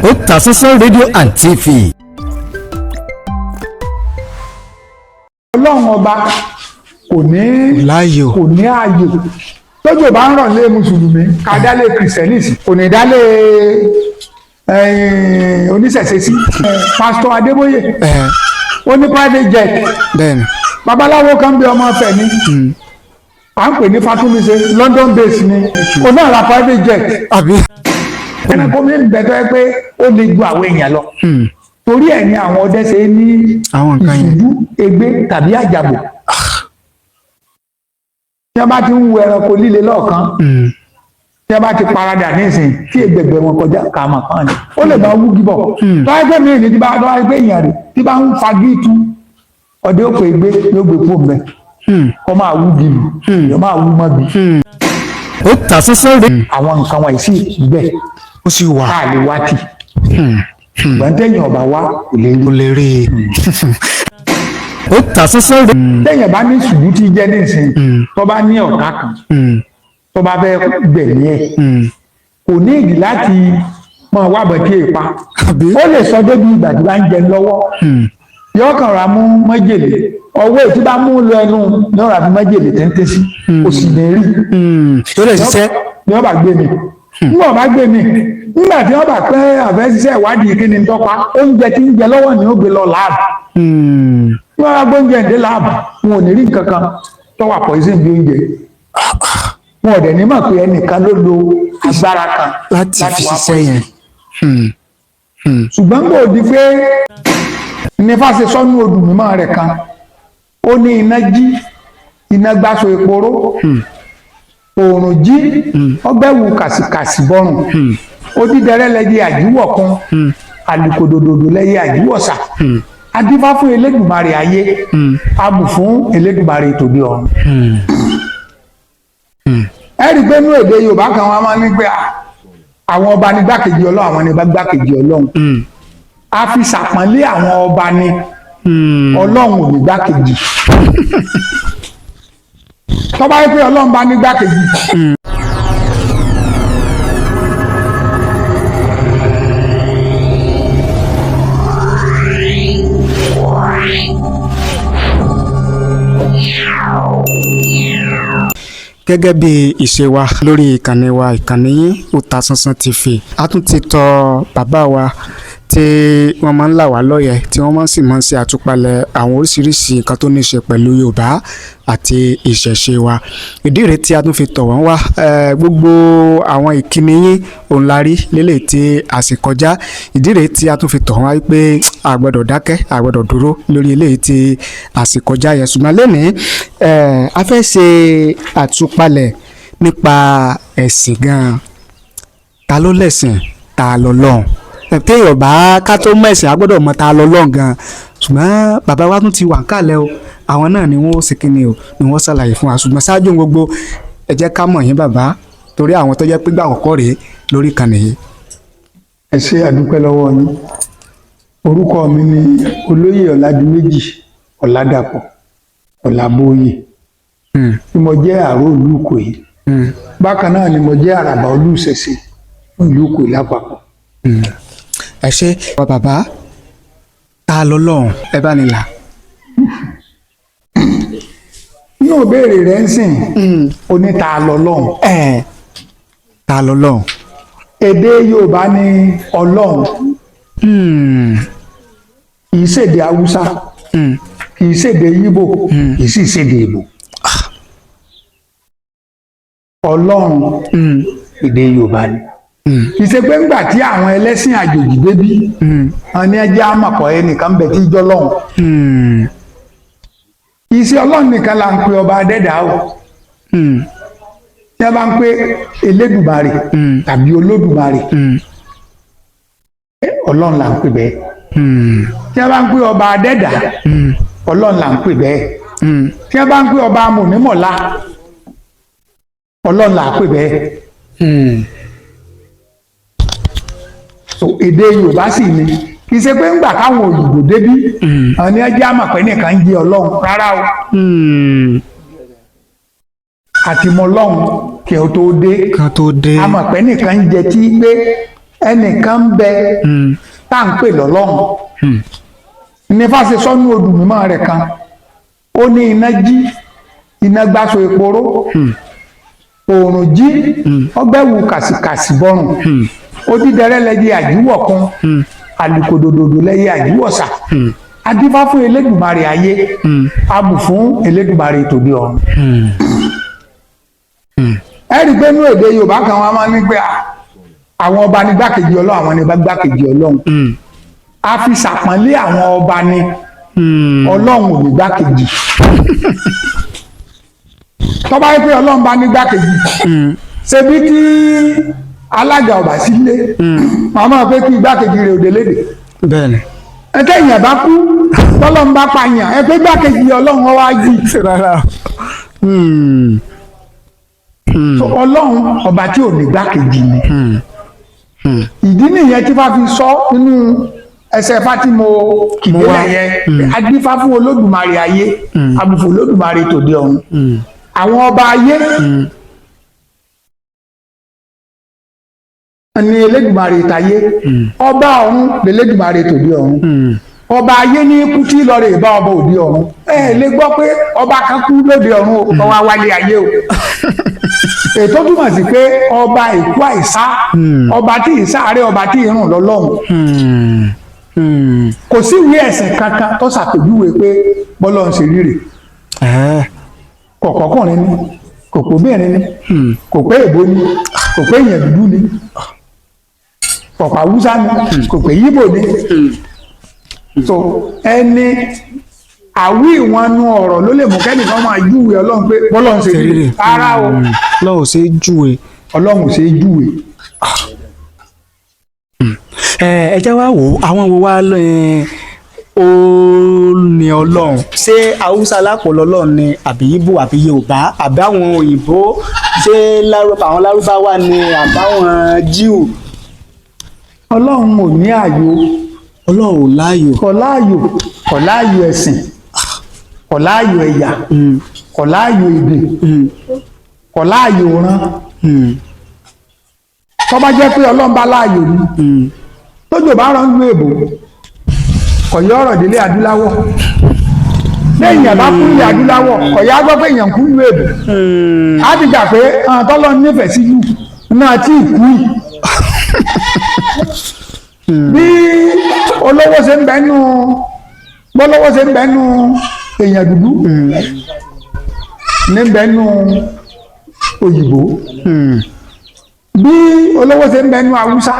Otasansan rédíò and TV. Ọlọ́run ọba kò ní láàyò. Kò ní ààyè. Tójò bá ń rọ̀ lé mùsùlùmí, ká dálé kìrìsìtẹ́nì sí, kò ní dálé oníṣẹ̀ṣe sí. Pásítọ̀ Adébóyè, ó ní private jet. Babaláwo kan bí ọmọ ọfẹ ni à ń pè ní Fatumise, London base ni, ó náà ra private jet. Àbí. Ẹranko mi ń bẹ tó yẹ pé ó lè ju àwọn èèyàn lọ. Torí ẹ̀ ni àwọn ọdẹ ṣe ní àwọn nǹkan yẹn. Ìṣubú egbé tàbí àjàbò, tí wọ́n bá ti ń wo ẹranko líle lọ́ọ̀kan, tí wọ́n bá ti paradà nísìn tí ègbègbè wọn kọjá kà mà kàn ní, ó lè máa wúgi bọ̀. Tó wáyé pé mi ní tí bá tó wáyé pé èèyàn rè tí bá ń fagi tú, ọdẹ ó pè é gbé, yóò gbé fóun bẹ, kọ́ máa wúgi lù, yóò máa wú mọ́bi. Otasansan rédíò. Àwọn nǹkan wọ̀nyí sì bẹ́ẹ̀. Ó sì wà. Ká lè wá tì, ṣùgbọ́n téèyàn ọba wá, kò lè rí. Ó lè rí i. Otasansan rédíò. Téèyàn bá ní sùúrù tí jẹ́ nísìn, tó bá ní ọ̀tá kan, tó bá fẹ́ gbẹ̀mí ẹ̀, kò ní ìdí láti máa wá bọ̀ tí èèpa. Àbí. Ó lè sọ débi ìgbà tí bá ń jẹun lọ́wọ́, yóò kàn ra mú májèlé ọwọ́ èyí tí bá mú lọ ẹnu ní ọ̀rọ̀ àfi májèlé téńté sí, kò sì ní rí. Tó lè ṣiṣẹ́. Ní wọ́n bá gbé mi, nígbà wọ́n bá gbé mi, nígbà tí wọ́n bá pẹ́ àfẹ́ ṣiṣẹ́ ìwádìí kí ni ń tọ́pa oúnjẹ tí ń jẹ lọ́wọ́ ni ó gbé lọ lab. Ní wọ́n bá gbóúnjẹ ìdè lab, wọn ò ní rí nǹkan kan tó wà poison bí oúnjẹ. Wọn ò dẹ̀ ní mọ̀ pé ẹnìkan ló lo agbára kan láti fi wá ṣiṣẹ́ yẹn. Ṣùgbọ́n kò di pé nífà ṣe sọ́nù odù mímọ́ rẹ̀ kan, ó ní iná jí, iná gbáṣọ ìporó, oòrùn jí, ọgbẹ́wù kàsìkàsì bọ́rùn, odídẹrẹ́ lẹ́yẹ àjíwọ̀ kan, àlùkòdòdòdò lẹ́yẹ àjíwọ̀sà, adífá fún Elédùmarè ayé, abù fún Elédùmarè tòde ọ̀run. Ẹ rí i pé nínú èdè Yorùbá kan, wọn máa ń ní pé àwọn ọba ní gbákejì Ọlọ́run, àwọn ní gbákejì Ọlọ́run. A fi ṣàpọ́nlé àwọn ọba ni. Ọlọ́run ò ní gbákejì. Tó bá yẹ pé Ọlọ́run bá ní gbákejì. Gẹ́gẹ́ bí ìṣe wa lórí ìkànnì wa, ìkànnì yín Otasansan TV, a tún ti tọ̀ bàbá wa tí wọ́n máa ń là wá lọ́yẹ̀, tí wọ́n máa ń sì máa ń ṣe àtúpalẹ̀ àwọn oríṣiríṣi nǹkan tó ní í ṣe pẹ̀lú Yorùbá àti ìṣẹ̀ṣe wa. Ìdí rèé tí a tún fi tọ̀ wọ́n wá. Gbogbo àwọn ìkíni yín òun la rí lélẹ̀ tí a sì kọjá. Ìdí rèé tí a tún fi tọ̀ wọ́n wá pé a gbọ́dọ̀ dákẹ́, a gbọ́dọ̀ dúró lórí eléyìí tí a sì kọjá yẹn. Ṣùgbọ́n lẹ́nìí, a fẹ́ ṣe àtúpalẹ̀ nípa ẹ̀sìn gan-an. Ta ló lẹ̀sìn? Ta lọ́lọ́run? Téèyàn bá ká tó mọ̀ ẹ̀sìn, a gbọ́dọ̀ mọ̀ ta lọ́lọ́run gan-an. Ṣùgbọ́n bàbá wa tún ti wà ń kàlẹ̀ o, àwọn náà ni wọ́n ó sì kíni o ni wọ́n ṣàlàyé fún wa. Ṣùgbọ́n ṣáájú ohun gbogbo, ẹ jẹ́ ká mọ̀ yín, bàbá, torí àwọn tó jẹ́ pé gbà àkọ́kọ́ rèé lórí ìkànnì yìí. Ẹ ṣé, àdúpẹ́ lọ́wọ́ yín. Orúkọ mi ni Olóyè Ọládìméjì Ọládàpọ̀ Ọlábóyè, tí mo jẹ́ àró ìlú Ìkòyí. Bákan náà ni mo jẹ́ àràbà olùṣẹ̀ṣe fún ìlú Ìkòyí lápapọ̀. Ẹ ṣé wa bàbá. Ta lọ́lọ́run? Ẹ bá ní là. Nínú ìbéèrè rẹ̀ ń sìn, oníta lọ́lọ́run. Ẹ ta lọ́lọ́run. Èdè Yorùbá ní Ọlọ́run, kì í ṣèdè Haúsá, kì í ṣèdè Yíbò, kì í sì ṣèdè Ìgbò. Ọlọ́run, èdè Yorùbá ni. Kì í ṣe pé ńgbà tí àwọn ẹlẹ́sìn àjòjì débí, wọn ní ẹjẹ́ àmọ̀pọ̀ ẹnìkan bẹ̀ tí í jọ́ lọ́hùn. Kì í ṣe Ọlọ́run nìkan là ń pe ọba adẹ́dàá o. Tí wọ́n bá ń pe Elédùmarè tàbí Olódùmarè, Ọlọ́run là ń pè bẹ́ẹ̀. Tí wọ́n bá ń pe ọba adẹ́dàá, Ọlọ́run là ń pè bẹ́ẹ̀. Tí wọ́n bá ń pe ọba amònímọ̀lá, Ọlọ́run là ń pè bẹ́ẹ̀. So èdè Yorùbá sì ni. Kì í ṣe pé ńgbà káwọn òyìnbó débí, àwọn ní ẹjẹ́ àmọ̀pẹ́ nìkan ń jẹ́ Ọlọ́run, rárá o. Àti mọ Ọlọ́run kí o tó dé. Kan tó dé. Àmọ̀pẹ́ nìkan ń jẹ tí pé Ẹnìkan ń bẹ tá à ń pè lọ́lọ́run. Ní fáṣe sọ́nù odù mímọ́ rẹ̀ kan, ó ní iná jí, iná gbáṣọ eporó, oòrùn jí, ọgbẹ́wù kàsìkàsì bọ́rùn, odídẹrẹ́ lẹ́yẹ àjíwọ̀ kan, àlùkòdòdòdò lẹ́yẹ àjíwọ̀sà, adífá fún Elédùmarè ayé, abù fún Elédùmarè tòde ọ̀run. Ẹ rí i pé nínú èdè Yorùbá kan, wọn máa ń ní pé àwọn ọba ní gbákejì Ọlọ́run, àwọn ní gbákejì Ọlọ́run. A fi ṣàpọ́nlé àwọn ọba ni. Ọlọ́run ò ní gbákejì. Tó bá yẹ pé Ọlọ́run bá ní gbákejì, ṣebí tí alága ọba sílé, màmá pé kí igbákejì rẹ̀ òde léde. Bẹ́ẹ̀ni. Ẹ tẹ́yìn bá kú, tọ́lọ́run bá pààyàn, ẹ pé gbákejì Ọlọ́run ọwá jì. Rárá. So, Ọlọ́run ọba tí ò ní gbákejì ni. Ìdí nìyẹn tí fá fi sọ nínú ẹsẹ̀ Fátìmọ̀ kìdílẹ̀ yẹn, adífá fún Olódùmarè ayé, abùfò Olódùmarè tòde ọ̀run. Àwọn ọba ayé ni Elédùmarè tayé, ọba ọ̀run lElédùmarè tòde ọ̀run. Ọba ayé ní kú tí lọ́rẹ̀ ìbá ọba òde ọ̀run. Ẹ lè gbọ́ pé ọba kan kú lóde ọ̀run o, ọwọ́ wálé ayé o. Ètò túmọ̀ sí pé ọba ìkú àìsá, ọba tí ìsáàárẹ̀, ọba tí ìrùn lọ́lọ́run. Kò sí ìwé ẹ̀sìn kankan tó ṣàpèjúwe pé bọ́lọ́ ń ṣe ríre. Kọ̀kọ́kùnrin ni, kò pé obìnrin ni, kò pé èbó ni, kò pé èèyàn dúdú ni, kò pé Haúsá ni, kò pé Yíbò ni. So ẹni àwí ìwọnú ọ̀rọ̀ ló lè mú kẹ́nìkan máa júwe Ọlọ́run pé bọ́lọ́ ń ṣe ríre. Rárá o. Lọ́wọ́ ṣe é júwe. Ọlọ́run ò ṣe é júwe. Ẹ jẹ́ wá wò ó, àwọn wo wá lẹ́ ó ní Ọlọ́run? Ṣé Haúsá lápò lọ́lọ́run ni, àbí Ìgbò, àbí Yorùbá, àbí àwọn òyìnbó? Ṣé àwọn Lárúbáwá ni, àbáwọn Jíù? Ọlọ́run ò ní ààyò. Ọlọ́run ò láàyò. Kò láàyò, kò láàyò ẹ̀sìn, kò láàyò ẹ̀yà, kò láàyò èdè, kò láàyò ọ̀ràn. Tó bá jẹ́ pé Ọlọ́run bá láàyò ni, tójò bá rán lu èbò, kò yọ ọ̀rọ̀ délé adúláwọ̀. Lẹ́yìn ẹ̀ bá kú ilẹ̀ adúláwọ̀, kò yá gbọ́ pé èèyàn kú lu èbò. Á ti gbà pé àwọn tọ́lọ́ nífẹ̀ẹ́ sí jù náà tí ì kú yìí. Bí olówó ṣe ń bẹ́nu, bọ́lọ́wọ́ ṣe ń bẹ́nu èèyàn dúdú ní bẹ́nu òyìnbó, bí olówó ṣe ń bẹ́nu Haúsá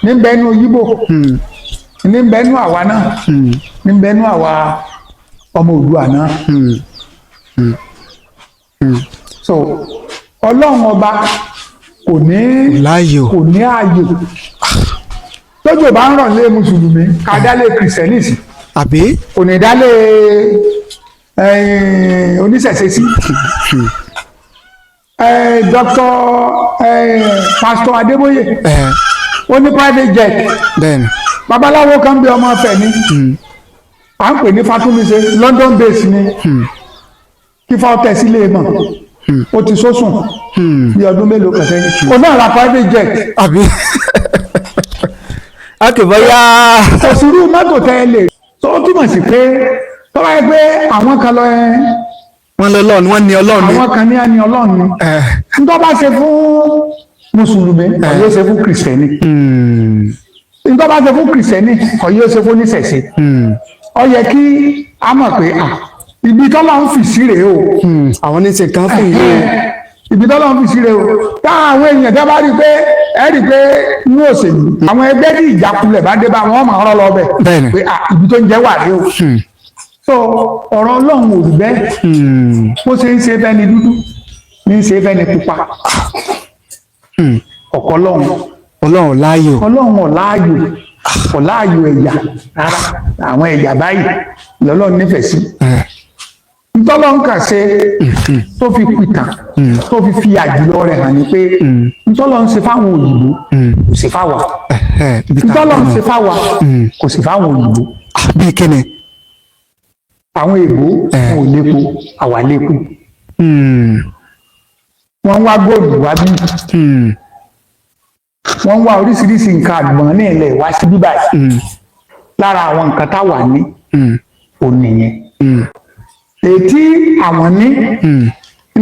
ní bẹ́nu Yíbò, ní bẹ́nu àwa náà, ní bẹ́nu àwa ọmọ Oòduà náà. So Ọlọ́run ọba kò ní láàyò. Kò ní ààyò. Tójò bá ń rọ̀ lé mùsùlùmí, ká dálé kìrìsìtẹ́nì sí, àbí kò ní dálé oníṣẹ̀ṣe sí. Dr. Pastor Adébóyè, ó ní private jet. Bẹ́ẹ̀ni. Babaláwo kan bí ọmọ Ifẹ̀ ni, à ń pè ní Fatúnmise, London base ni. Kí fáwọn sílé mọ̀, ó ti sósùn bí ọdún mélòó kan sẹ́yìn, ó náà ra private jet. Àbí a kì bọ́yá. Kò sí irú mọ́tò tẹ́ ẹ lè tó túmọ̀ sí pé tó bá yẹ pé àwọn kan lọ ẹ Wọ́n lọ lọ́ọ̀ni, wọ́n ní Ọlọ́run ni. Àwọn kan ní àní Ọlọ́run ni. Ntọ́ bá ṣe fún mùsùlùmí, kò yóò ṣe fún kìrìsìtẹ́nì. Ntọ́ bá ṣe fún kìrìsìtẹ́nì, kò yóò ṣe fún oníṣẹ̀ṣe. Ó yẹ kí a mọ̀ pé ibi tọ́lọ́ ń fi sí rèé o. Àwọn ní ṣe kan fún yìí. Ibi tọ́lọ́ ń fi sí rèé o. Táwọn èèyàn tẹ́ bá rí i pé ẹ rí i pé inú òṣèlú, àwọn ẹgbẹ́ tí ìjákulẹ̀ bá dé bá wọn, máa rọ́ lọ bẹ̀ pé ibi tó ń jẹ́ wà rèé o. So ọ̀rọ̀ Ọlọ́run ò rí bẹ́ẹ̀. Bó ṣe ń ṣe fẹ́ni dúdú ní ń ṣe fẹ́ni pupa. Ọ̀kọ́ lọ́hùn. Ọlọ́run láàyò. Ọlọ́run ọ̀láàyò, ọ̀láàyò ẹ̀yà rárá. Àwọn ẹ̀yà báyìí lọ́lọ́run nífẹ̀ẹ́ sí. Ntọ́lọ́run kà ṣe tó fi pìtàn, tó fi fi àjùlọ rẹ̀ hàn ní pé ntọ́lọ́run ṣe fáwọn òyìnbó, kò ṣe fáwa. Ntọ́lọ́run ṣe fáwa, kò ṣe fáwọn òyìnbó. Bíi kíni? Àwọn èèbó wọn ò lépo, àwa lépo. Wọ́n wá góòlù wá bí. Wọ́n ń wá oríṣiríṣi nǹkan àgbọ̀n ní ilẹ̀ wá sí bíbá yìí. Lára àwọn nǹkan táwa ní ò nìyẹn. Ètí àwọn ní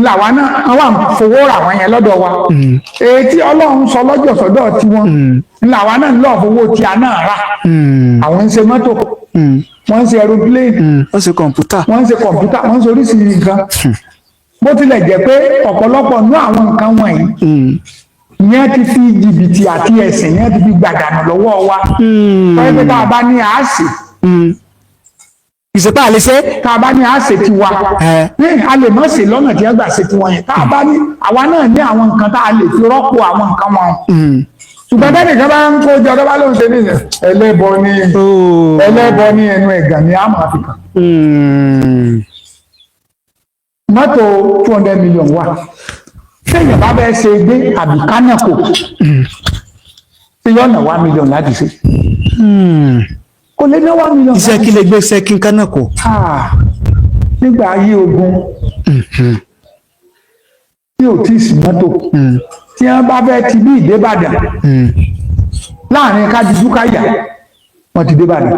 làwa náà àwọn fowó rà wọ́n yẹn lọ́dọ̀ wa. Ètí Ọlọ́run sọ lọ́jọ́ sọ́dọ̀ tiwọn làwa náà ń lọ fowó tí a náà rà. Àwọn ń ṣe mọ́tò, wọ́n ń ṣe aeroplane, Wọ́n ṣe kọ̀ǹpútà. Wọ́n ń ṣe kọ̀ǹpútà, wọ́n ń ṣe oríṣiríṣi nǹkan. Bó tilẹ̀ jẹ́ pé ọ̀pọ̀lọpọ̀ nú àwọn nǹkan wọ̀nyí ìyẹn ti fi jìbìtì àti ẹ̀sìn yẹn ti fi gbàdànù lọ́wọ́ wa. Wọ́n pé tá a bá ní àásì Ìsèpá àlè ṣe. Tá a bá ní àásì tiwa, ní a lè mọ̀ sí lọ́nà tí wọ́n gbà ṣe tiwọn yẹn. Tá a bá ní àwa náà ní àwọn nǹkan tá a lè fi rọ́pò àwọn nǹkan wọn. Ṣùgbọ́n tẹ́nìkan bá ń kó jọ tó bá lóun ṣe ní ẹlẹ́bọ ní ẹlẹ́bọ ní ẹnu ẹ̀gàn ni a máa fi kàn. Mọ́tò 200 million wà, téèyàn bá bẹ́ẹ̀ ṣe gbé àbí kánàkò tí yóò ná 1 million láti ṣe, kò lè ná 1 million. Iṣẹ́ kí lè gbé iṣẹ́ kí n kánà kò. Ah, nígbà ayé ogun tí ò tí ì sí mọ́tò, tí wọ́n bá fẹ́ ti bí ìdébàdàn, láàrin kájíjú káyà wọ́n ti débàdàn.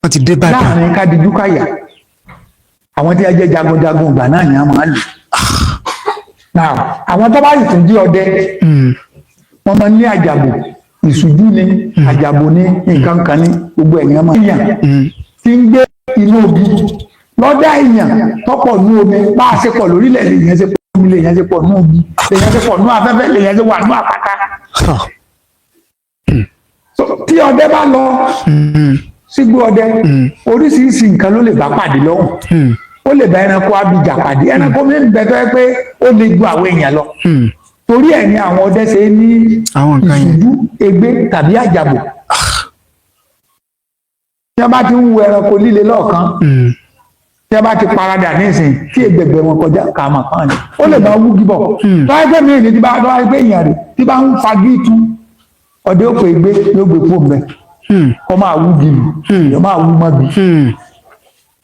Wọ́n ti dé Ìbàdàn. Láàrin kájíjú káyà, àwọn tí wọ́n jẹ́ jagunjagun ìgbà náà ni wọ́n máa lò. Now, àwọn tó bá sì tún jí ọdẹ, wọ́n máa ń ní àjàbò, ìṣújú ni, àjàbò ni, nǹkan kan ní gbogbo ẹ̀ ní wọ́n máa ń yàn tí ń gbé inú omi lọ́dá èèyàn tọ́pọ̀ ní omi. Bá a ṣe pọ̀ lórílẹ̀ lèèyàn ṣe pọ̀ ní omi, lèèyàn ṣe pọ̀ ní omi, lèèyàn ṣe pọ̀ ní afẹ́fẹ́, lèèyàn ṣe wà ní àpáta. So, tí ọdẹ bá lọ sígbó ọdẹ, oríṣiríṣi nǹkan ló lè bá pàdé lọ́hùn. Ó lè bá ẹranko abìjà pàdé. Ẹranko mi ń bẹ tó yẹ pé ó lè ju àwọn èèyàn lọ. Torí ẹ̀ ni àwọn ọdẹ ṣe ní Àwọn nǹkan yẹn. ìṣubú egbé tàbí àjàbò. Tí wọ́n bá ti ń wo ẹranko líle lọ́ọ̀kan, tí wọ́n bá ti paradà nísìnyí tí ègbègbè wọn kọjá kà á mà kàn ní, ó lè máa wúgi bọ̀. Tó wáyé pé mi ní tí bá tó wáyé pé èèyàn rè tí bá ń fagi tú, ọdẹ ó pè é gbé, yóò gbé fóun bẹ, kọ́ máa wúgi lù, yóò máa wú mọ́bi.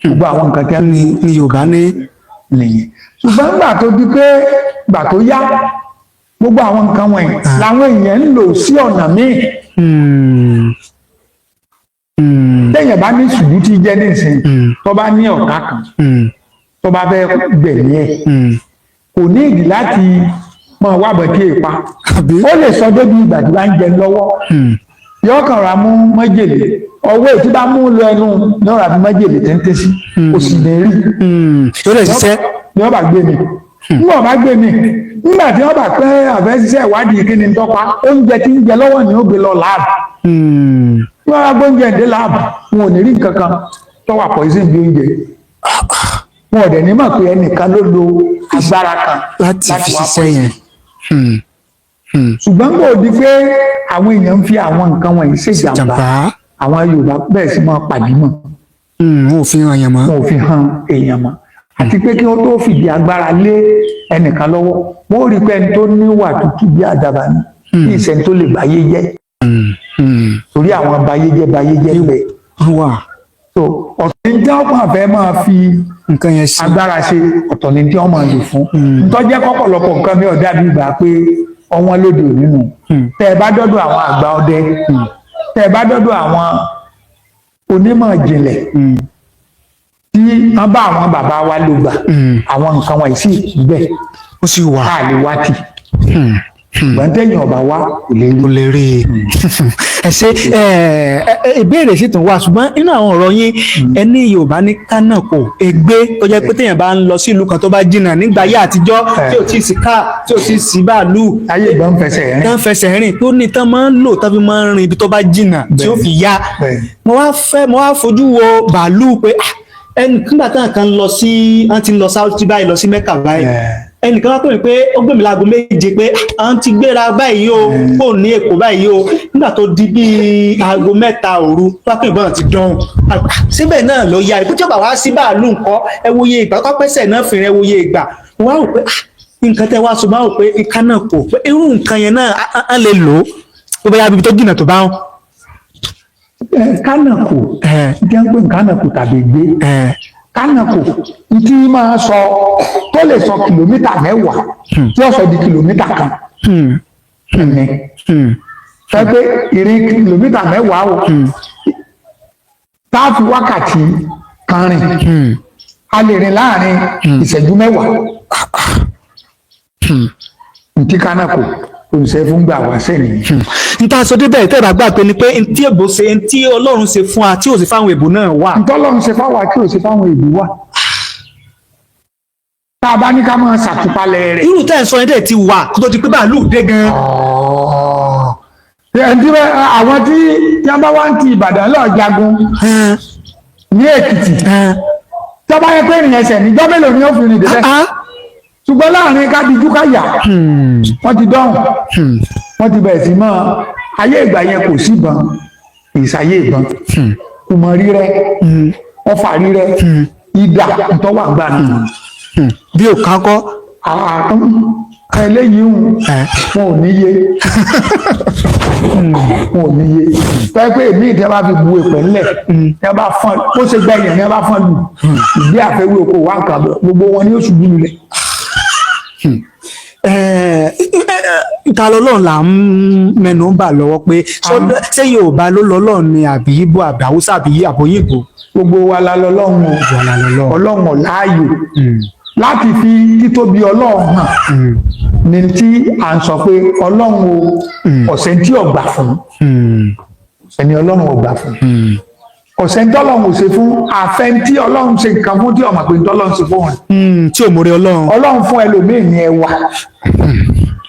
Gbogbo àwọn nǹkan tí wọ́n ní Yorùbá ní. Nìyẹn. Ṣùgbọ́n nígbà tó di pé gbà tó yá, gbogbo àwọn nǹkan wọ̀nyí làwọn èèyàn ń lò sí ọ̀nà míì. Téèyàn bá ní ṣùgbọ́n tí jẹ́ nísìnyí, tó bá ní ọ̀tá kan tó bá fẹ́ gbẹ̀mí ẹ̀, kò ní ìdí láti máa wá bọ̀ tí èèpa. Àbí. Ó lè sọ débi ìgbà tí bá ń jẹun lọ́wọ́, yóò kàn ra mú májèlé ọwọ́ èyí tí bá mú lọ ẹnu ní ọ̀rọ̀ àfi májèlé téńté sí, kò sì ní rí. Tó lè ṣiṣẹ́. Ní ọba gbé mi, nígbà ọba gbé mi, nígbà tí ọba pẹ́ àfẹ́ ṣiṣẹ́ ìwádìí kí ni ń tọ́pa, oúnjẹ tí ń jẹ lọ́wọ́ ni ó gbé lọ lab. Tí wọ́n bá gbóúnjẹ dé lab, wọn ò ní rí nǹkan kan tó wà poison bí oúnjẹ. Wọn ò dẹ̀ ní mọ̀ pé ẹnìkan ló lo agbára kan láti fi wá ṣiṣẹ́ yẹn. Ṣùgbọ́n kò di pé àwọn èèyàn ń fi àwọn nǹkan wọ̀nyí ṣèjàmbá, jàmbá. àwọn Yorùbá bẹ́ẹ̀ sì máa pàdé mọ̀. Wọn ò fi hàn yàn mọ́. Wọn ò fi hàn èèyàn mọ́. Àti pé kí wọ́n tó fìdí agbára lé ẹnìkan lọ́wọ́, wọ́n ó rí i pé ẹni tó níwà tútù bí àdàbà ni, kí ìṣẹ́ni tó lè báyé jẹ́, torí àwọn bayé jẹ́ bayé jẹ́ bẹ́ẹ̀. Wọ́n wà. So ọ̀tọ̀ ní tí wọ́n kàn fẹ́ máa fi nǹkan yẹn ṣe. agbára ṣe, ọ̀tọ̀ ní tí wọ́n máa lò fún ntọ́jẹ́ kọ́pọ̀lọpọ̀ nǹkan mi ọ̀dà bí ìgbà pé ọwọ́n lóde òní nù. Tẹ́ ẹ bá dọ́dọ̀ àwọn àgbà ọdẹ, tẹ́ ẹ bá dọ́dọ̀ àwọn onímọ̀ ìjìnlẹ̀ tí wọ́n bá àwọn bàbá wa lò gbà, àwọn nǹkan wọ̀nyí sì bẹ́ẹ̀. Ó sì wà. Ká lè wá tì, ṣùgbọ́n tẹ̀yìn ọ̀bà wa kò lè rí. Kò lè rí i. Ẹ ṣe. ẹ ẹ ìbéèrè sì tún wà, ṣùgbọ́n nínú àwọn ọ̀rọ̀ yín, ẹ ní Yorùbá ní kánàkò ègbé tó jẹ́ pé téèyàn bá ń lọ sí ìlú kan tó bá jìnnà nígbà ayé àtijọ́, tí ò tí ì sí káà, tí ò tí ì sí bàálù, Ayé ìgbà ń fẹsẹ̀ rìn. Tán fẹsẹ̀ rìn, tó ní tán máa ń lò tán fi máa ń rìn ibi tó bá jìnnà tí ó fi yá. Mo wá fojú wo bàálù pé ah, ẹnì nígbà táwọn kan lọ sí, wọ́n ti ń lọ Saudi báyìí, lọ sí Mecca báyìí, ẹnìkan wá pè mí pé ó gbé mi láago 7 pé à ń ti gbéra báyìí o, kò ní Èkó báyìí o. Nígbà tó di bíi aago 3 òru, tó wá pè mí, bọ́n ti dán síbẹ̀ náà ló yá ikú tí ó bá wá sí bàálù nǹkan. Ẹ wo iye ìgbà pápẹ́sẹ̀ náà fi rìn, ẹ wo iye ìgbà. Mo wá rò pé ah, nǹkan tẹ́ wá sọ máa rò pé nǹkan náà kò pé irú nǹkan yẹn náà á lè lò ó tó bá yá ibi tó jìnnà tó bá ń. Kánàkò jẹ́ ń pè ní kánàkò tàbí gbé kánàkò tí máa sọ tó Tó lè sọ kìlómítà 10 tí ó sọ di kìlómítà 1 ní fẹ́ pé ìrìn kìlómítà 10 o tá a fi wákàtí kan rìn, a lè rìn láàrin ìṣẹ́jú 10. Ntí kánákò òǹṣẹ́ fún gbà wá sẹ́yìn. N ta sọ débẹ̀ tẹ́ bá gbà pé ni pé n tí èbó ṣe, n tí Ọlọ́run ṣe fún wa tí ò sí fáwọn èbó náà wà. Ntọ́lọ́run ṣe fáwa tí ò ṣe fáwọn èbó wà, tá a bá ní ká máa ṣàtúpalẹ̀ rẹ̀. Irú tẹ́ ẹ̀ sọ yẹn dẹ̀ ti wà kó tó di pé bàálù dé gan. Ẹni tí àwọn tí wọ́n bá wá ń ti Ìbàdàn lọ jagun ní Èkìtì, tó bá yẹ pé ìrìn ẹsẹ̀ níjọ́ mélòó ni ó fi rìn débẹ̀, ṣùgbọ́n láàrin ká dijú ká yà, wọ́n ti dọ́hùn, wọ́n ti bẹ̀rẹ̀ sí mọ́. Ayé ìgbà yẹn kò sí ìbọn, kì í ṣayé ìbọn, kùmọ̀ rírẹ́, ọfà rírẹ́, idà ntọ́wà gbà nù. Bí ò ká kọ́. Eléyìí ń wọn ò níye, wọn ò níye tọ́ pé èmi ìdí bá fi bu èpè ńlẹ̀ ní a bá fọ́n ó ṣe gbẹ̀yìn ní a bá fọ́n lù ìgbé àfẹ́wé oko wà nǹkan bọ̀, gbogbo wọn ni ó ṣubú lulẹ̀. Ta lọ́lọ́run là ń mẹ́nu bà lọ́wọ́ pé ṣé Yorùbá ló lọ́lọ́run ni àbí Ìgbò àbí Haúsá àbí àbóyìnbó? Gbogbo wa la lọ́lọ́run o. Wà la lọ́lọ́run. Ọlọ́run ọ̀láàyò láti fi títóbi Ọlọ́run hàn ní tí à ń sọ pé Ọlọ́run o, ọ̀sẹ̀ tí ò gbà fún ọ̀sẹ̀ ni Ọlọ́run ò gbà fún, ọ̀sẹ̀ tí Ọlọ́run ò ṣe fún, àfẹ́ tí Ọlọ́run ṣe nǹkan fún tí ọmọ pé tí Ọlọ́run ṣe fún wọn. Tí ò mórí Ọlọ́run. Ọlọ́run fún ẹlòmíì ní ẹwà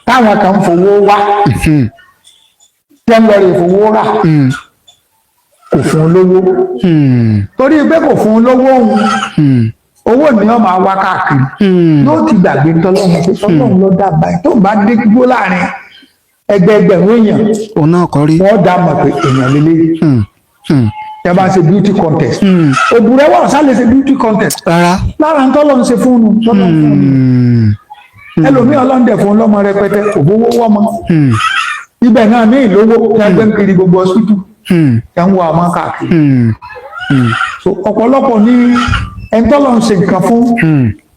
táwọn kan ń fowó wá, tẹ́ ń lọ rè fowó rà, kò fún un lówó. Torí pé kò fún un lówó òun, owó ni wọn máa wá káàkiri, yóò ti gbàgbé tọlọ́run pé tọlọ́run ló dá báyìí. Tó ń bá dé gbó láàrin ẹgbẹẹgbẹ̀rún èèyàn, Òun náà kọ́ rí. wọ́n dá mọ̀ pé èèyàn lélẹ̀. Ẹ bá ń ṣe beauty contest, òbúrẹ́wà ọ̀sán lè ṣe beauty contest. Rárá. Lára ń tọ́lọ́run ṣe fún un, tọ́lọ́run fún un, ẹlòmíì Ọlọ́run dẹ̀ fún un lọ́mọ rẹpẹtẹ, kò fowó wọ́mọ ibẹ̀ náà ní ìlówó tí wọ́n gbé ń kiri gbogbo hospital tí wọ́n ń wá ọmọ káàkiri. So ọ̀pọ̀lọpọ̀ ní ẹni tọ́lọ́run ṣe nǹkan fún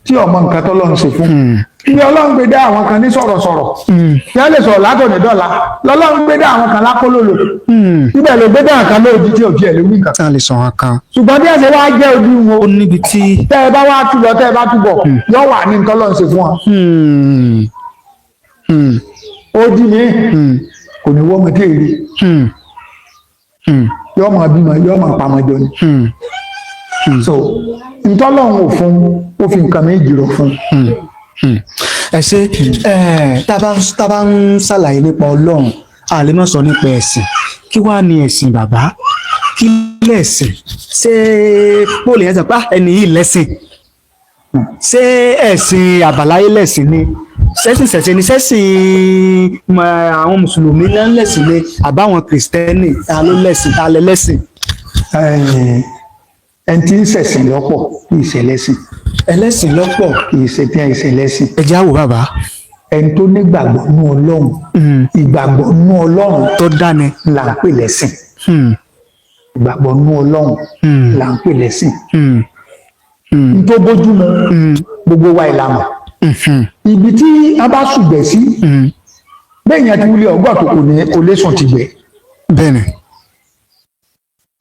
tí ọmọ nǹkan tọ́lọ́run ṣe fún ní. Ọlọ́run gbé dá àwọn kan ní sọ̀rọ̀sọ̀rọ̀ tí wọ́n lè sọ̀rọ̀ látòní dọ́là, lọ́lọ́run gbé dá àwọn kan lákólólò, ibẹ̀ ló gbé dá àwọn kan lóòjì tí òjì ẹ̀ lè wí nǹkan. Tá a lè sọ wọn kan. Ṣùgbọ́n bí ẹsẹ̀ wá jẹ́ ojú wọn, Ó níbi tí. tẹ́ ẹ bá wá tú lọ, tẹ́ ẹ bá túbọ̀ yọ wà ní tọ́lọ́run ṣe fún wọn. Ó dì mí kò ní wọ́n mọ tí èrè yọ mọ bímọ, yọ mọ pamọ́ jọ ni. So ntọ́lọ́run ò fún, ó fi nǹkan méjì rọ fún. Ẹ ṣe ẹ. Tá a bá ń ṣàlàyé nípa Ọlọ́run, a lè má sọ nípa ẹ̀sìn. Kí wàá ní ẹ̀sìn bàbá? Kí lẹ̀sìn? Ṣé bóòlù yẹn sọ pé, "Ah, ẹni yìí lẹ́sìn"? Ṣé ẹ̀sìn àbáláyé lẹ̀sìn ni? Ṣẹ́sìn ṣẹ̀ṣẹ̀ ni? Ṣẹ́sìn mọ àwọn mùsùlùmí náà lẹ̀sìn ni àbáwọn kìrìsìtẹ́nì? Ta ló lẹ̀sìn? Ta lẹ lẹ́sìn? Ẹni tí ń ṣẹ̀sìn lọ́pọ̀, kì í ṣe lẹ́sìn. Ẹlẹ́sìn lọ́pọ̀. Kì í ṣe tí ẹ ṣe lẹ́sìn. Ẹ jẹ́ á wò bàbá. Ẹni tó nígbàgbọ́ nú Ọlọ́run, ìgbàgbọ́ nú Ọlọ́run tó dáni. Là ń pè lẹ́sìn. Ìgbàgbọ́ nú Ọlọ́run là ń pè lẹ́sìn. N tó bójúmu gbogbo wa ìlànà ibi tí a bá ṣùgbẹ́ sí bẹ́ẹ̀ yẹn ti wúlé ọgbọ́n tó kò ní kò lè sùn ti gbẹ. Bẹ́ẹ̀ni.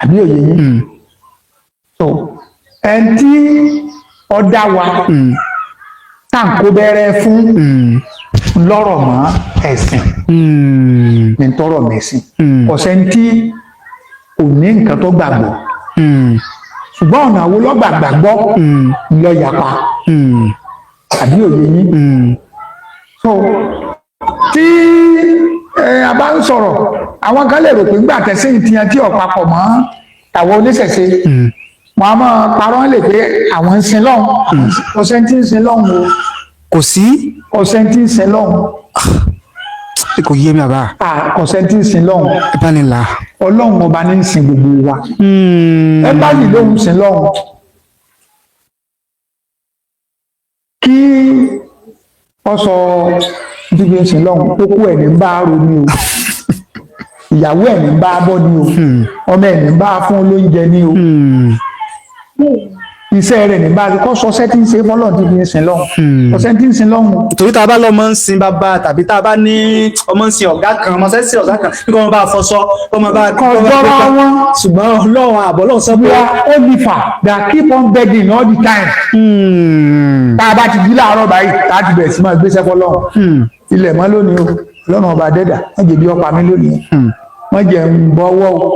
Àbí òye yín? So ẹni tí ọ̀dà wa tá à ń kó bẹ́rẹ́ fún lọ́rọ̀ mọ́ ẹ̀sìn ní tọrọ mẹ́sìn. Ọ̀sẹ̀ tí kò ní nǹkan tó gbàgbọ́, ṣùgbọ́n ọ̀nà wo lọ́gbà gbàgbọ́ lọ yapa, àbí òye yín? So tí a bá ń sọ̀rọ̀, àwọn kan lè rò pé ńgbà tẹ̀sí ìtìyàn tí ọ̀pápọ̀ mọ́ àwọn oníṣẹ̀ṣe, wọn a máa parọ́ lè pé àwọn ń sin lọ́hùn. Ọ̀sẹ̀ tí ń sin lọ́hùn o. Kò sí. Ọ̀sẹ̀ tí ń sin lọ́hùn. Kò yé mi bàbá. Ọ̀sẹ̀ tí ń sin lọ́hùn. Ẹ bá ní là. Ọlọ́run ọba ní ń sin gbogbo wa. Ẹ bá yìí lóhùn sin lọ́hùn kí ọ sọ bíbí ń sin lọ́hùn, ó kú ẹ̀ ní bá a ro ni o, ìyàwó ẹ̀ ní bá a bọ́ ni o, ọmọ ẹ̀ ní bá a fún lóúnjẹ ni o. Iṣẹ́ rẹ̀ ní bá a kọ́ sọ sẹ́ tí ń ṣe fọlọ́run tí fi ń sin lọ́hùn, ọ̀sẹ̀ tí ń sin lọ́hùn. Torí tá a bá lọ́mọ ń sin bàbá, tàbí tá a bá ní ọmọ ń sin ọ̀gá kan, ọmọ sẹ́sìn ọ̀gá kan, kí wọ́n bá fọṣọ, wọ́n máa bá Kò jọra wọn. Ṣùgbọ́n Ọlọ́run àbọ̀ Ọlọ́run sọ pé We are Oliver that keep on begging all the time. Tá a bá ti jí láàárọ̀ báyìí, tá a ti bẹ̀rẹ̀ sí máa gbéṣẹ́ fọlọ́run. Ilẹ̀ mọ́ lónìí o, Ọlọ́run ọba dẹ́dà, wọ́n jẹ̀bi ọ̀pá mi lónìí, wọ́n jẹ́ ń bọ́wọ́ o,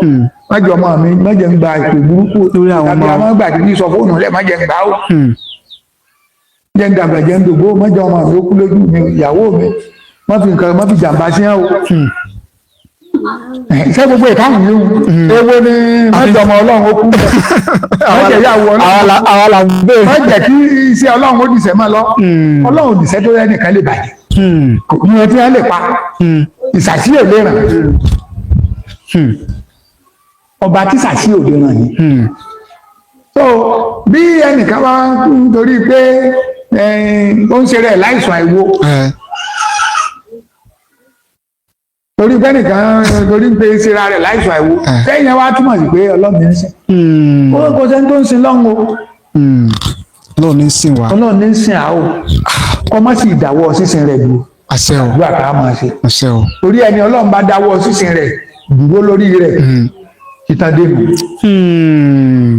wọ́n jẹ́ ọmọ mi, wọ́n jẹ́ ń gba ìpè burúkú Lórí àwọn tàbí ọmọ. àwọn ìgbà tí sọ fóònù lẹ̀, wọ́n jẹ́ ń gbà ó, jẹ́ ń dàgbà, jẹ́ ń dògbó, wọ́n jẹ́ ọmọ mi ó kú lójú mi, ìyàwó mi, wọ́n fi nǹkan, wọ́n fi jàǹbá sí ẹ̀ o. Ṣé gbogbo ìkáhùn yìí ewo ni wọ́n jẹ́ ọmọ Ọlọ́run ó kú, wọ́n jẹ́ ìyàwó Ọlọ́run, àwa là ń béèrè. wọ́n jẹ́ kí iṣẹ́ Ọlọ́run ó dìṣẹ́ mọ́ lọ. Ọlọ́run ò dìṣẹ́ tó rẹ́ nìkan lè bàjẹ́, kò ní ẹtí ẹ lè pa ìsàsí ò lè ràn. Ọba tí sàsí ò lè ràn yìí. So bí ẹnìkan bá ń torí pé ó ń ṣe rẹ̀ láìsàn àìwo, torí pé ẹnìkan torí pé ń ṣe ra rẹ̀ láìsàn àìwo, sẹ́yìn ẹ wá túmọ̀ sí pé Ọlọ́run ní í sìn? Ó kò sẹ́ni tó ń sin lọ́hùn o. Lóun ní sìn wá. Ọlọ́run ní í sìn àá o, kọ́ mọ́ sí ìdáwọ́ sísìn rẹ̀ dùn. Àṣẹ o. Àdúrà ká máa ṣe. Àṣẹ o. Torí ẹni Ọlọ́run bá dáwọ́ sísìn rẹ̀ dúró lórí rẹ̀, ìtàn dènù.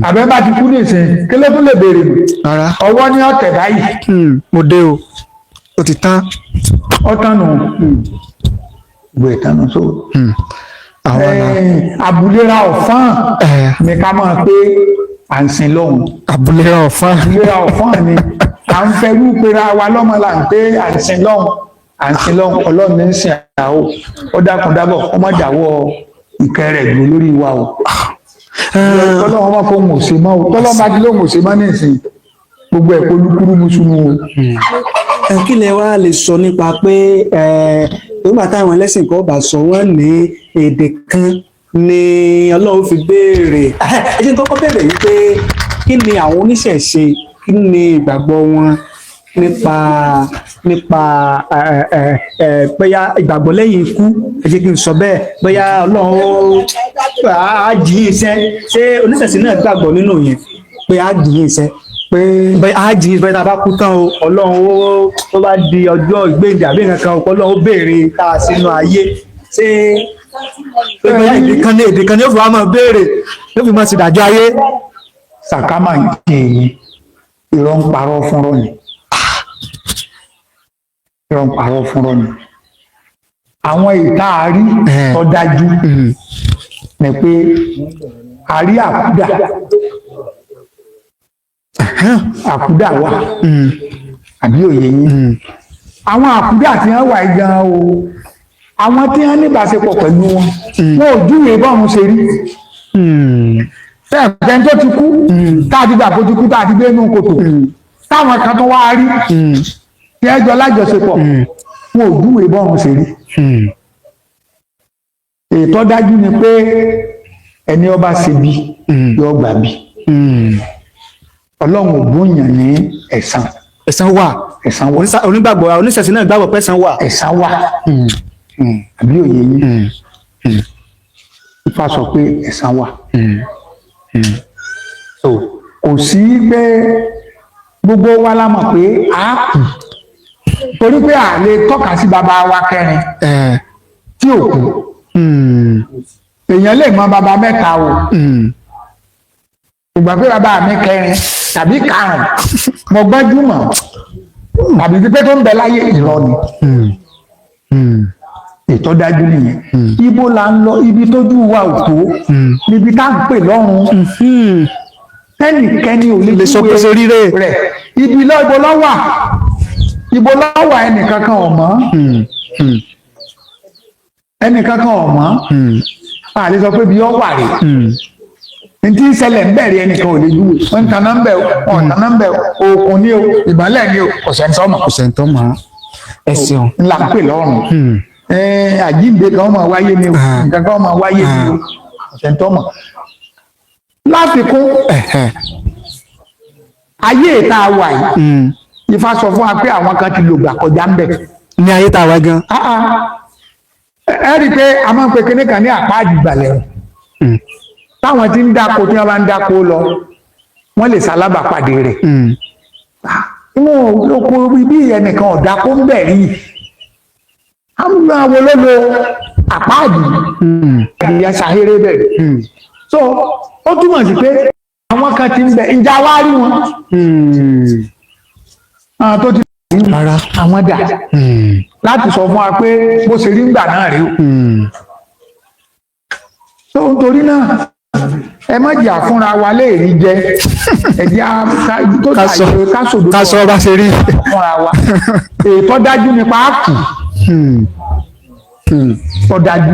Àbẹ́ bá ti kú nìsín, kí ló tún lè béèrè nù? Rárá. Ọwọ́ ní ọ̀tẹ̀ báyìí. Mo dé o, ó ti tán. Ọ̀tàn nù, gbogbo ìtàn nù so. Àwọn la Àbúlera ọ̀fọ́n ni ká máa pé à ń sin lọ́hùn. Abúlé ọ̀fà. Àbúlera ọ̀fọ́n ni à ń fẹrú pera wa lọ́mọ là ń pé à ń sin lọ́hùn, à ń sin lọ́hùn. Ọlọ́run ní ń sin àwọ̀, ó dákun dábọ̀, ó má dáwọ́ ìkẹ́ rẹ̀ dúró lórí wa o. Tọ́lọ́wọ́n máa fóun ò ṣe mọ́ o, tọ́lọ́wọ́n bá ti lóun ò ṣe mọ́ nísìn, gbogbo ẹ̀ polúkúrú muṣu o. Ẹ kí lẹ wá lè sọ nípa pé nígbà táwọn ẹlẹ́sìn kan bá sọ, wọ́n ní èdè kan ni Ọlọ́run fi béèrè. Ẹ jẹ́ n kọ́kọ́ béèrè yìí pé kí ni àwọn oníṣẹ̀ṣe, kí ni ìgbàgbọ́ wọn nípa ẹ ẹ ẹ bóyá ìgbàgbọ́ lẹ́yìn ikú? Ẹ jẹ́ kí n sọ bẹ́ẹ̀, bóyá Ọlọ́run ó á jí iṣẹ́. Ṣé oníṣẹ̀ṣe náà gbàgbọ́ nínú yẹn pé á jí iṣẹ́, pé bẹ́ẹ̀ á jí bẹ́ẹ̀ tá a bá kú tán o, Ọlọ́run ó bá di ọjọ́ ìgbéǹde àbí nǹkan kan, Ọlọ́run ó béèrè tá a sínú ayé? Ṣé pé bóyá èdè kan ní ó fi wá máa béèrè, ló fi máa ṣèdájọ́ ayé? Sàkámà ń jẹ èyí, irọ́ ń parọ́ fúnrọ́ ni, irọ́ ń parọ́ fúnrọ́ ni. Àwọn ìtaari tó dájú ni pé a rí àkúdà, àkúdà wà, àbí òye yín? Àwọn àkúdà tí wọ́n wà yìí gan o, àwọn tí wọ́n níbàṣepọ̀ pẹ̀lú wọn, wọn ò júwèé bọ́ọ̀run ṣe rí. Fẹ́ẹ̀ tó ti kú, tá a ti gbà kó ti kú, tá a ti gbé inú kòtò, táwọn kan tó wá rí tí ẹ jọ lájọṣepọ̀, wọn ò júwèé bọ́ọ̀run ṣe rí. Ètò dájú ni pé ẹni ọba ṣe bí yóò gbà bí. Ọlọ́run ò bóyàn ní ẹ̀san. Ẹ̀san wà. Ẹ̀san wà. Onígbàgbọ́ oníṣẹ̀ṣe náà gbàgbọ́ pé ẹ̀san wà. Ẹ̀san wà, àbí òye yín? Ifá sọ pé ẹ̀san wà. So kò sí pé gbogbo wa la mọ̀ pé a kù, torí pé a lè tọ́ka sí bàbá wa kẹrin tí ò kú. Èèyàn lè mọ bàbá mẹ́ta o, ìgbà pé bàbá mi kẹrin tàbí karùn mo gbọ́njú mọ̀ tàbí pípé tó ń bẹ láyé, irọ́ ni. Ètò dájú nìyẹn. Ibo la ń lọ? Ibi tójú wa ò tó níbi tá à ń pè lọ́run, tẹ́nìkẹ́ni ò lè sọ pé ṣe ríre rẹ̀. Ibi lọ, ibo lọ wà, ibo lọ wà, ẹnìkankan ò mọ̀, ẹnìkankan ò mọ̀. A lè sọ pé bí ọ wà rè n tí ń ṣẹlẹ̀ ń bẹ̀rẹ̀, ẹnìkan ò lè júwe. Wọ́n ń taná ń bẹ̀, wọ́n ń taná ń bẹ̀, òkun ní o, ìmọ́lẹ̀ ní o, kò sẹ́ni tó mọ̀. Kò sẹ́ni tó mọ̀. Ẹ ṣeun. Ńlá ń pè lọ́run. Àjíǹde kan máa wáyé ni o, nǹkan kan máa wáyé ni o, kò sẹ́ni tó mọ̀. Láfikún, ayé ìta wà yìí, Ifá sọ fún wa pé àwọn kan ti lògbà kọjá ń bẹ̀. Ní ayé tá a wá gan. Ah, ah. Ẹ rí i pé a máa ń pe kinní kan ní àpáàdì ìgbàlẹ̀ rẹ̀, táwọn tí ń dáko, tí wọ́n bá ń dáko lọ, Wọ́n lè ṣalábàápàdé rẹ̀ inú oko ibi ẹnìkan ọ̀dà kó ń bẹ̀ rí. Àwọn àwọn ló lo àpáàdì ìyá sahéré bẹ̀. So ó túmọ̀ sí pé àwọn kan ti ń bẹ. Ìjà wá rí wọn, àwọn tó ti Rárá. àwọn dà láti sọ fún wa pé bó ṣe rí ńgbà náà rí o. So nítorí náà, ẹ má jà fúnra wa léèrí jẹ. Ẹ jẹ́ tó Ká sọ dàgbé ká sòdodo ká sọ bá ṣe rí. fúnra wa. Ètò dájú nípa àkù tó dájú.